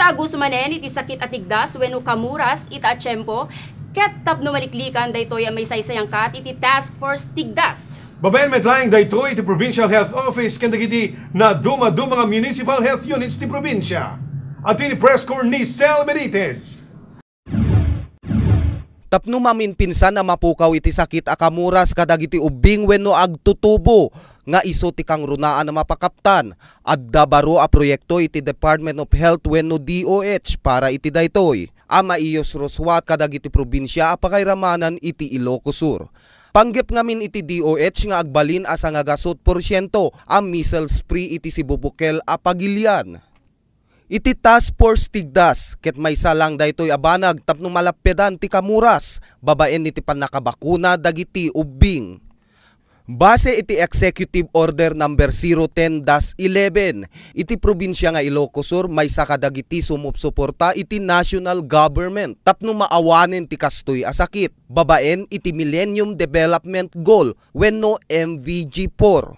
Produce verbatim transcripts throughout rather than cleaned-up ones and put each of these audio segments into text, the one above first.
Aguso manen iti sakit a tigdas wenno kamuras ita a tiempo, ket tapno maliklikan daytoy a maisaysayangkat iti Task Force Tigdas. Babaen met laeng daytoy iti Provincial Health Office ken dagiti nadumaduma nga municipal health units ti probinsia. Adtoy ni Press Corps ni Sel Benitez. Tapno maminpinsan a mapukaw iti sakit a kamuras kadagiti ubbing wenno agtutubo nga isu ti kangrunaan a mapakaptan, adda baro a proyekto iti Department of Health wenno D O H para iti daytoy a maiyusrusua kadagiti probinsia a pakairamanan iti Ilocos Sur. Panggep ngamin iti D O H nga agbalin a sangagasut porsiento a measles free iti sibubukel a pagilian. Iti Task Force Tigdas, ket maysa lang daytoy a banag tapno malappedan ti kamuras babaen iti pannakabakuna dagiti ubbing. Base iti Executive Order Number zero ten dash eleven, iti probinsia nga Ilocos Sur, maysa kadagiti sumupsuporta iti national government tapno maawanen ti kastoy a sakit, babaen iti Millennium Development Goal wenno M V G four.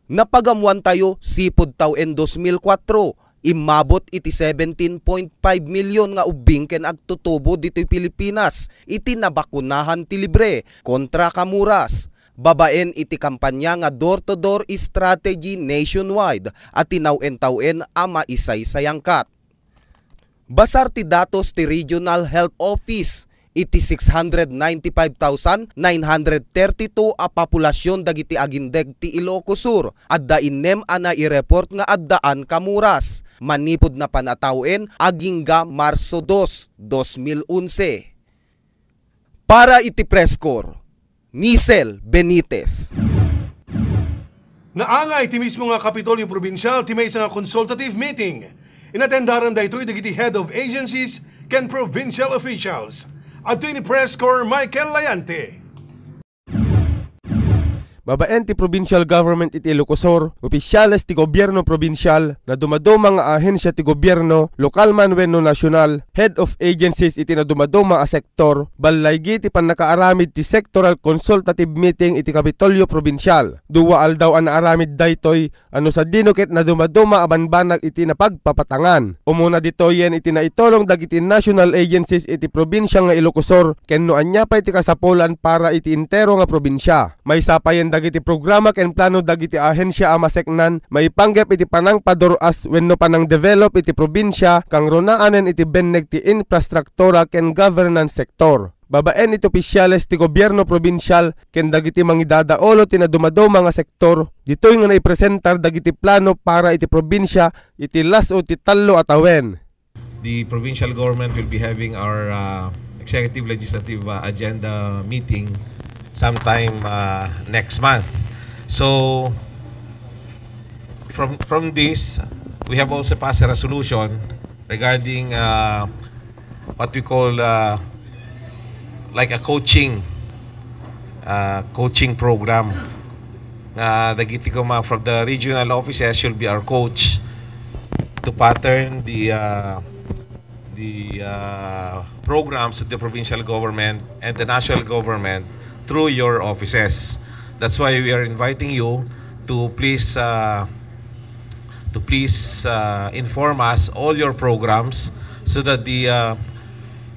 Napagammoantayo sipud tawen dos mil kuatro, immabot iti seventeen point five million nga ubbing ken agtutubo ditoy Pilipinas iti nabakunahan ti libre kontra kamuras, babaen iti kampanya nga door-to-door strategy nationwide a tinawen-tawen a maisaysayangkat. Basar ti datos ti Regional Health Office, iti six hundred ninety-five thousand nine hundred thirty-two a populasion dagiti agindeg ti Ilocos Sur, adda innem a naireport nga addaan kamuras manipud napan a tawen agingga Marso dos, dos mil onse. Para iti Press Corps, Nisel Benitez. Naangay ti mismo nga Kapitolyo Probinsial ti maysa nga consultative meeting. Inatendaran daytoy dagiti head of agencies ken provincial officials. Adtoy ni Press Corps Michael Layante. Babaen ti provincial government iti Ilocos Sur, opisyales ti gobierno probinsial, nadumaduma nga ahensia ti gobierno, lokal man wenno nasyonal, head of agencies iti nadumaduma a sektor, ballaygi ti pannakaaramid ti sectoral consultative meeting iti Kapitolyo Probinsial. Dua aldaw a naaramid daytoy, a no sadino ket nadumaduma a banbanag iti napagpapatangan. Umuna ditoyen iti naitulong dagiti national agencies iti probinsia nga Ilocos Sur ken no ania pay ti kasapulan para iti entero nga probinsia. Maysa payen dagiti programa ken plano dagiti ahensia a maseknan maipanggep iti panangpadur-as wenno panangdevelop iti probinsia, kangrunaanen iti benneg ti infrastruktura ken governance sector. Babaen iti opisyales ti gobierno probinsial ken dagiti mangidadaulo ti nadumaduma nga sektor, ditoy nga naipresentar dagiti plano para iti probinsia iti las-o ti tallo a tawen. The provincial government will be having our, uh, executive legislative, uh, agenda meeting sometime, uh, next month. So, from, from this, we have also passed a resolution regarding, uh, what we call, uh, like a coaching, uh, coaching program. Nga dagiti koma from the regional offices should be our coach to pattern the, uh, the, uh, programs of the provincial government and the national government through your offices. That's why we are inviting you to please, uh, to please, uh, inform us all your programs so that the, uh,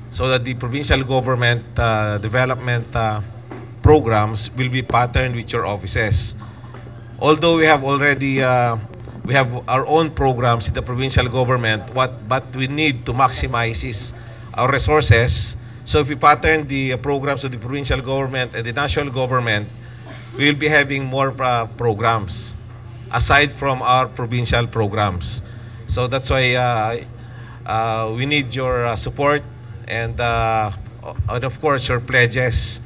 so that the provincial government, uh, development, uh, programs will be patterned with your offices. Although we have already, uh, we have our own programs in the provincial government, what, but we need to maximize is our resources. So if we pattern the, uh, programs of the provincial government and the national government, we will be having more, uh, programs aside from our provincial programs. So that's why, uh, uh, we need your, uh, support and, uh, and of course your pledges.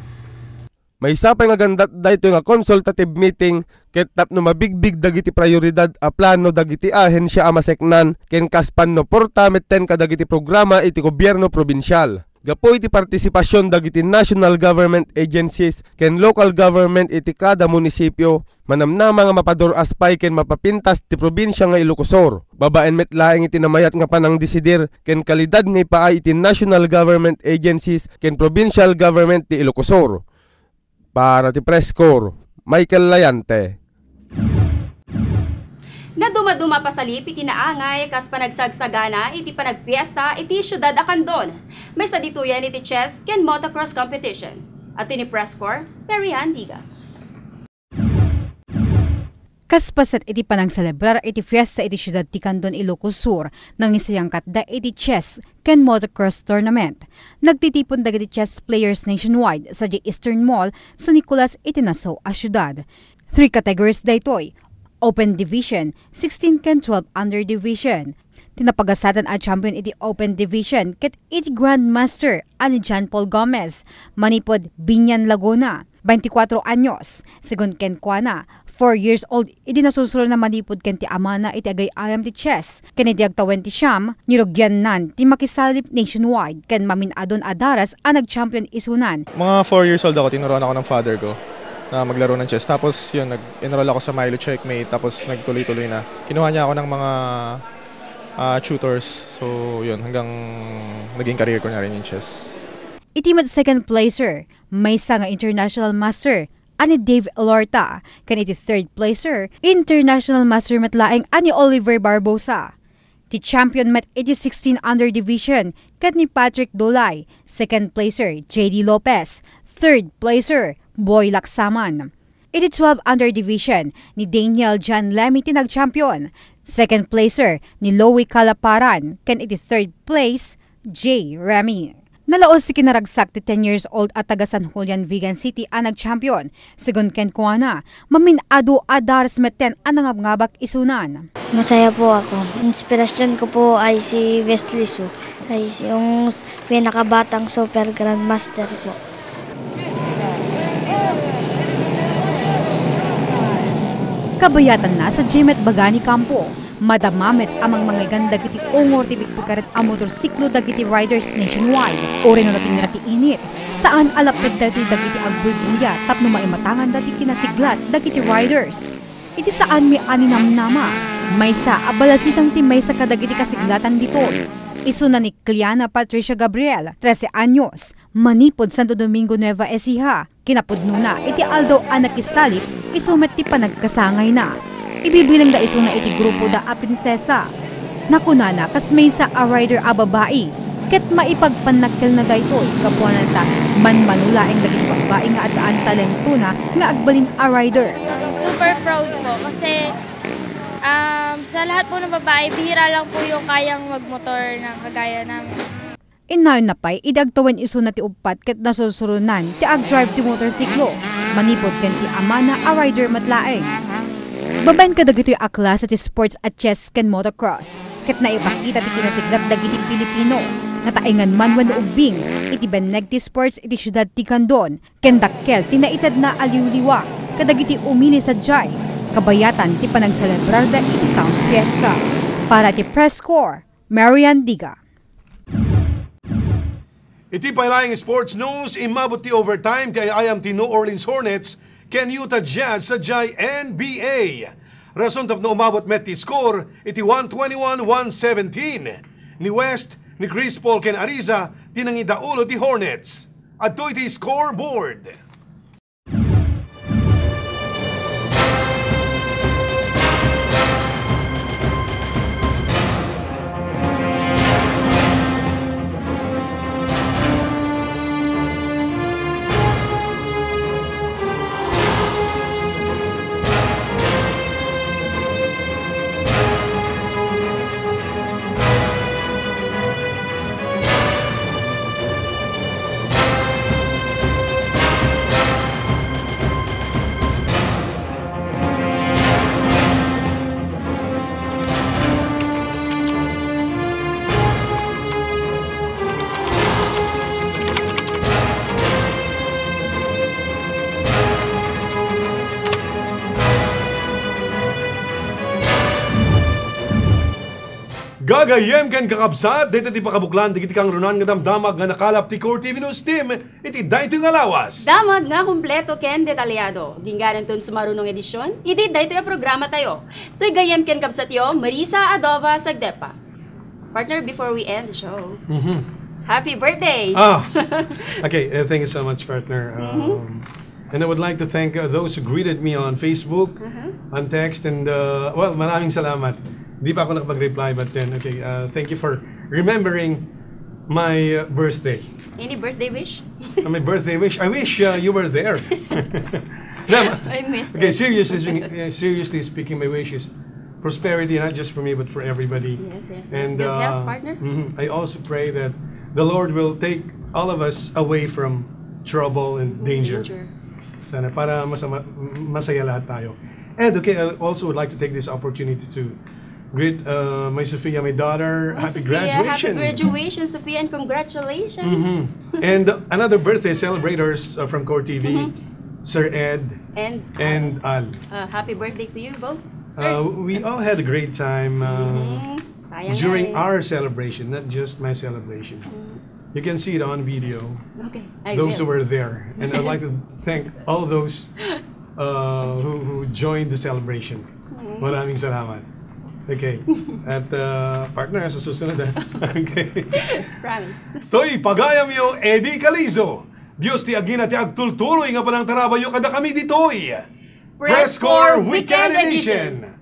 Maysa pay nga gandat daytoy nga consultative meeting ket tapno mabigbig dagiti prayoridad a plano dagiti ahensia a maseknan ken kas pannuporta metten kadagiti programa iti gobierno probinsial. Gapu iti partisipasion dagiti national government agencies ken local government iti kada munisipio, manamnama nga mapadur-as pay ken mapapintas ti probinsia nga Ilocos Sur. Babaen met laeng iti namayat nga panangdesidir ken kalidad nga ipaay iti national government agencies ken provincial government ti Ilocos Sur. Para ti Press Corps, Michael Layante. Nadumaduma a pasalip iti naangay kas panagsagsagana iti panagpiesta iti siudad a Candon. Maysa ditoyen iti chess ken motocross competition. Adtoy ni Press Corps, Mary Ann Diga. Kas paset iti panangselebrar iti fiesta iti siudad ti Candon, Ilocos Sur, nangisayangkatda iti chess ken motocross tournament. Nagtitipon dagiti chess players nationwide sadiay Eastern Mall, San Nicolas iti Nassau a siudad. Three categories daytoy: Open Division, sixteen ken twelve under division. Ti napagasatan a champion iti Open Division ket iti Grandmaster a ni John Paul Gomez, manipud Biñan, Laguna, twenty-four anyos. Segun kenkuana, four years old idi nasursurona manipud ken ti amana iti agay-ayam ti chess. Ken idi agtawen ti siam, nirugiannan ti makisalip nationwide ken mamin-adun a daras a nag-champion isunan. Mga four years old ako, tinuruan ako ng father ko na maglaro ng chess. Tapos, yun, nag-enroll ako sa Milo Checkmate, tapos nagtuloy-tuloy na. Kinuha niya ako ng mga, ah, tutors. So, yun, hanggang naging career ko na rin yung chess. Iti met second placer, maysa nga international master a ni Dave Elorta, ken iti third placer, international master met laeng a ni Oliver Barbosa. Ti champion met iti sixteen under division ket ni Patrick Dolay, second placer, J D Lopez, third placer, Boy Laksaman. Iti twelve under division, ni Daniel John Lemmy ti nag-champion, second placer, ni Louie Calaparan, ken iti third place, J Remy. Nalaos ti kinaragsak ti ten years old a taga San Julian, Vigan City a nag-champion. Segun kenkuana, mamin-adu a daras metten a nangabngabak isunan. Masaya po ako. Inspirasyon ko po ay si Wesley Su. Ay si, yung s-, pinakabatang super grandmaster po. Kabayatanna, sadiay met baga ni kampo. Madama met a mangmangigan dagiti ungor ti pikpikaret a motorsiklo dagiti riders nationwide. Uray no natingna ti init, saan a laped daytoy dagiti agbuybuya tapno maimatanganda ti kinasiglat dagiti riders. Iti saanmi a ninamnama, maysa a balasitang ti maysa kadagiti kasiglatan ditoy. Isuna ni Cleana Patricia Gabriel, trese anyos, manipud Santo Domingo, Nueva Ecija. Kinapudnona, iti aldaw a nakisalip, isu met ti panagkasangayna. Ibibilangda isuna iti grupoda a prinsesa. Nakunana, kas maysa a rider a babai, ket maipagpannakkelna daytoy, gapuana ta manmano laeng dagiti babai nga addaan talentona nga agbalin a rider. Super proud po kasi, um, sa lahat po ng babae, bihira lang po yung kayang magmotor ng kagaya namin. Innayonna pay, idi agtawen isuna ti uppat ket nasursuronan ti agdrive ti motorsiklo, manipud ken ti amana a rider met laeng. Babaen kadagitoy a klase ti sports a chess ken motocross, ket naipakita ti kinasiglat dagiti Pilipino, nataengan man wenno ubbing, iti benneg ti sports iti siudad ti Candon, ken dakkel ti naitedna a liwliwa kadagiti umili sadiay, kabayatan ti panagselebrarda iti Town Fiesta. Para ti Press Corps, Marian Diga. Iti pay laeng sports news, immabot ti overtime ti ay-ayam ti New Orleans Hornets ken Utah Jazz sadiay N B A. Rason tapno umabot met ti score iti one twenty-one one seventeen. Ni West, ni Chris Paul ken Ariza ti nangidaulo ti Hornets. Adtoy ti scoreboard. Gagayyem ken kakabsat, dayta ti pakabuklan dagiti kangrunaan nga damdamag nga nakalap ti Core T V News Team iti daytoy nga lawas. Damag nga kompleto ken detalyado. Gingananton sumarunong edisyon iti daytoy a programa tayo. Toy gayyem ken kabsatyo, Marisa Adova Sagdepa. Partner, before we end the show, Mhm. Happy birthday! Ah, okay, eh, thank you so much, partner. Mhm. Um, And I would like to thank uh, those who greeted me on Facebook, on text, and uh, well, maraming salamat. Di pa ako nakapag-reply, but then, okay, uh, thank you for remembering my uh, birthday. Any birthday wish? Uh, my birthday wish? I wish uh, you were there. No, I missed okay, it. Seriously, speaking- uh, seriously speaking, my wish is prosperity, not just for me, but for everybody. Yes, yes, yes. And Good uh, health, partner. mhm, I also pray that the Lord will take all of us away from trouble and danger. Danger. Sana para masama, masaya lahat tayo. And okay, I also would like to take this opportunity to greet uh, my Sophia, my daughter. Oh, Happy Sophia, graduation. Happy graduation, Sophia, and congratulations. Mhm. And another birthday celebrators uh, from Core T V, Sir Ed And, and Al. uh, happy birthday to you both, sir. Uh, we all had a great time uh, Mhm. Sayang during nga eh. our celebration, not just my celebration. Mm, You can see it on video. Okay. I Those who will. were there. And I'd like to thank all those uh, who, who joined the celebration. Mhm. Maraming salamat. Okay. At uh, partner, sa susunod ah. Okay. Promise. Toy pagayamyo, Eddie Calizo. Dios ti agina ti agtultuloy nga panangtarabayo kada kami ditoy. Press Corps Weekend Edition.